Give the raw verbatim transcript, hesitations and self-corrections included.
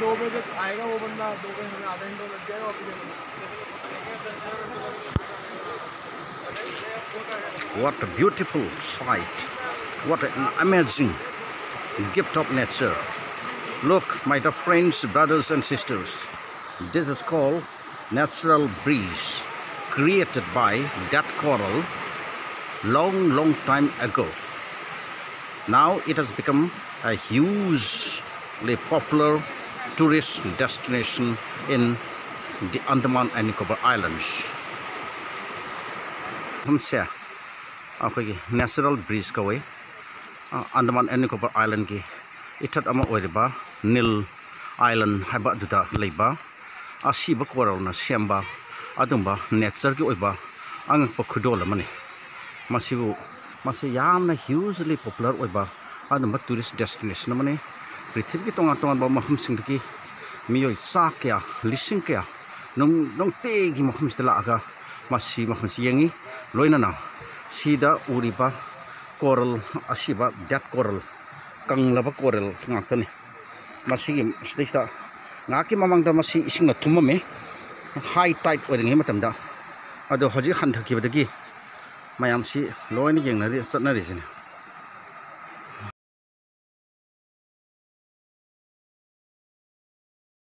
दो बजे आएगा वो बंदा, दो बजे हमें आधा घंटा लग जाएगा वापस जाने में। What a beautiful sight. What an amazing gift of nature. Look, my dear friends, brothers and sisters, this is called natural breeze created by that coral long, long time ago. Now it has become a hugely popular tourist destination in the Andaman and Nicobar Islands. ꯃꯐꯝꯁꯦ ꯑꯩꯈꯣꯏꯒꯤ natural breeze ꯀꯧꯋꯤ꯫ ꯑ, Andaman and Nicobar Islandꯀꯤ ꯏꯊꯠ ꯑꯃ ꯑꯣꯏꯔꯤꯕ Neil Island ꯍꯥꯏꯕ ꯑꯗꯨꯗ ꯂꯩꯕ ꯑꯁꯤꯕ coralꯅ ꯁꯦꯝꯕ ꯑꯗꯨꯝꯕ natureꯒꯤ ꯑꯣꯏꯕ ꯑꯉꯛꯄ ꯈꯨꯗꯣꯜ ꯑꯃꯅꯤ꯫ ꯃꯁꯤꯕꯨ, ꯃꯁꯤ ꯌꯥꯝꯅ hugely popular ꯑꯣꯏꯕ ꯑꯗꯨꯝꯕ tourist destination ꯑꯃꯅꯤ꯫ ꯄ꯭ꯔꯤꯊꯤꯕꯤꯒꯤ ꯇꯣꯉꯥꯟ ꯇꯣꯉꯥꯟꯕ ꯃꯐꯝꯁꯤꯡꯗꯒꯤ ꯃꯤꯑꯣꯏ ꯆꯥ ꯀꯌꯥ, ꯂꯤꯁꯤꯡ ꯀꯌꯥ ꯅꯨꯡ-, ꯅꯨꯡꯇꯤꯒꯤ ꯃꯐꯝꯁꯤꯗ ꯂꯥꯛꯑꯒ ꯃꯁꯤ, ꯃꯐꯝꯁꯤ ꯌꯦꯡꯉꯤ꯫ ꯂꯣꯏꯅꯅ ꯁꯤꯗ ꯎꯔꯤꯕ coral, ꯑꯁꯤꯕ dead coral, ꯀꯪꯂꯕ coral ꯉꯥꯛꯇꯅꯤ꯫ ꯃꯁꯤꯒꯤ, ꯁꯤꯗꯩꯁꯤꯗ ꯉꯥꯏꯍꯥꯛꯀꯤ ꯃꯃꯥꯡꯗ ꯃꯁꯤ ꯏꯁꯤꯡꯅ ꯊꯨꯝꯃꯝꯃꯤ, high tide ꯑꯣꯏꯔꯤꯉꯩ ꯃꯇꯝꯗ꯫ ꯑꯗꯣ ꯍꯧꯖꯤꯛ ꯍꯟꯊꯈꯤꯕꯗꯒꯤ ꯃꯌꯥꯝꯁꯤ ꯂꯣꯏꯅ ꯌꯦꯡꯅꯔꯤ, ꯆꯠꯅꯔꯤꯁꯤꯅꯤ꯫